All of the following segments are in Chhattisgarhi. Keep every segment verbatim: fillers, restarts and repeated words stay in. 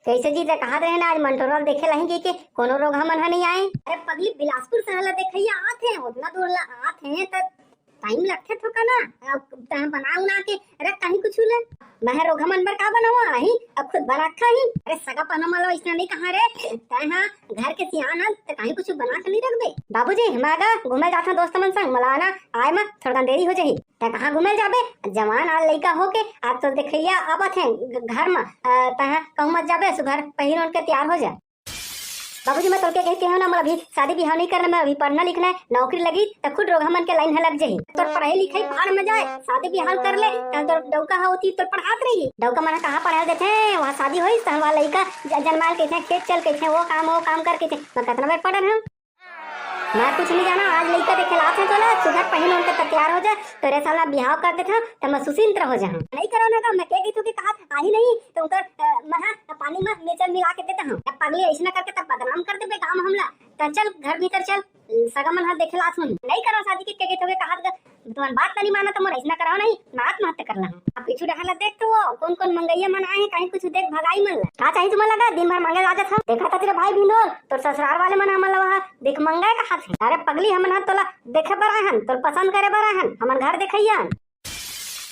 कैसे जी, ते कहात रहे ना, आज मंटोरा देखे लही के, के कोनो रोगहा मन ह नहीं आए। अरे पगली, बिलासपुर शहर ला देखइया आत हे, उतना दूर ला आत हे, त टाइम लगथे थोका ना। अब तैं बना उना के रख कहीं कुछ ले। मैं रोगहा मन बर का बनावा आही, अब खुद बना खाही। अरे सगा पना मला इसने नहीं कहा रे, तैं हा घर के सियान हन, त कहीं कुछ बना के नहीं रखबे। बाबूजी, मैं गा घूमे जाथन दोस्त मन संग, मला ना आए म थोड़ा देरी हो जाही। तैं कहाँ घूमे जाबे? जवान आज लइका होके आज तो देखइया आवत हे घ-, घर म। अ, तैं कहूँ मत जाबे, सुघर पहिर ओढ़ के तैयार हो जा। बाबूजी, मैं तोके कह के हूँ ना, मैं अभी शादी बिहाव नहीं करना, मैं अभी पढ़ना लिखना है, नौकरी लगी त खुद रोगहा मन के लाइन ह लग जाही। तोर पढ़ाई लिखाई भाड़ में जाए, शादी बिहाव कर ले, त तोर डौका ह होती तोर पढ़ात रही। डौका मन ह कहाँ पढ़ाई देथे, वहाँ शादी होई त वहाँ लइका ज-, जनमाल कहथे, खेत चल कहथे, वो काम वो काम कर कहथे। मैं कितना बेर पढ़न हूँ, मैं कुछ नहीं जाना। आज लइका देखे लात हे तोला, सुघर पहिन ओढ़ के तैयार हो जा, तोरे साला बिहाव कर देथव, त मैं सुसिंत्र हो जाहूँ। नहीं करो ना का, मैं के कहिथों के कहा आही नहीं, त उनकर, अ, महा पानी में मेचल मिला के देता हूँ। अब पगली ऐसना करके तब बदनाम कर देबे गाँव हमला। त चल घर भीतर चल, सगा मन हा देखे लात हूँ। नहीं करो शादी के, के कहिथों के कहा तुमन बात नहीं माना त मोर ऐसना करव नहीं, मैं आत्महत्या कर लहूँ। अब पीछू डहर ला देख तो वो, कौन कौन मंगैया मन आए हैं, कहीं कुछ देख भगाई मन ला। का चाहिए तुमन लगा, दिन भर मांगे लाजत हो। देखा था तेरे भाई भिंडोल, तोर ससुराल वाले मन हमन ला वहाँ देख मंगाए कहात हे। अरे पगली, हमन हा तोला देखे बर आए हन, तोर पसंद करे बर आए हन, हमन घर देखइया हन।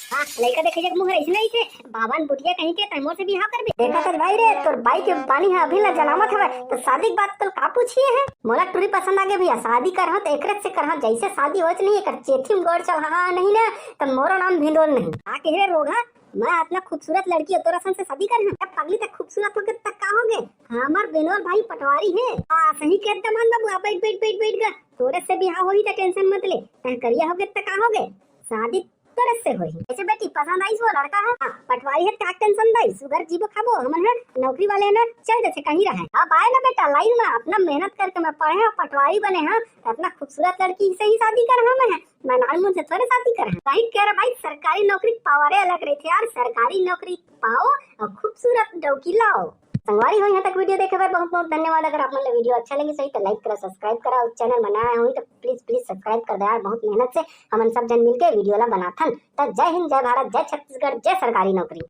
हाँ, लइका देखे जग मुहर ऐसे नहीं थे, बावन बुढ़िया कहीं के तैं मोर से बिहाव करबे। देखा था भाई रे, तोर बाई के पानी हा अभी ला जनामत हवे, त शादी के बात तोल का पूछिए है? मोला टुरी पसंद आगे भैया, शादी करहूँ त एकरे से करहूँ, जैसे शादी होच नहीं, एकर चेथी में गोड़ चढ़ा नहीं ना, त मोरो नाम भिंडोल नहीं। आ कह रे रोगहा, मैं इतना खूबसूरत लड़की है, तोरा सन से शादी करहूँ? अब पगली तक खूबसूरत होके तक का होगे? हमर बिनोल भाई पटवारी है। आ, सही कहत दमान बाबू, आ बैठ, बैठ, बैठ, बैठ गा। तोरे से बिहाव होही त टेंशन मत ले। तैं करिया होगे त का होगे? शादी तोरे से होही। ऐसे बेटी पसंद आइस वो लड़का है? हाँ, पटवारी है, का टेंशन दाई? सुगर जीबो खाबो, हमन है नौकरी वाले ना, चल जैसे कहीं रहे। अब आए ना बेटा लाइन में, अपना मेहनत करके मैं पढ़े हूँ, पटवारी बने हूँ, त अपना खूबसूरत लड़की से ही शादी कर हूँ मैं। मैं नानमुन से थोड़े शादी कर हूँ। सही कह रहा भाई, सरकारी नौकरी पावरे अलग रही थे यार, सरकारी नौकरी पाओ और खूबसूरत डौकी लाओ। संगवारी हो, यहाँ तक वीडियो देखे बर बहुत बहुत धन्यवाद। अगर आप मन ला वीडियो अच्छा लगी सही तो लाइक करा, सब्सक्राइब करा, और चैनल बनाए होही तो प्लीज प्लीज सब्सक्राइब कर दे यार। बहुत मेहनत से हमन सब जन मिलके वीडियो ला बनाथन। त जय हिंद, जय भारत, जय छत्तीसगढ़, जय सरकारी नौकरी।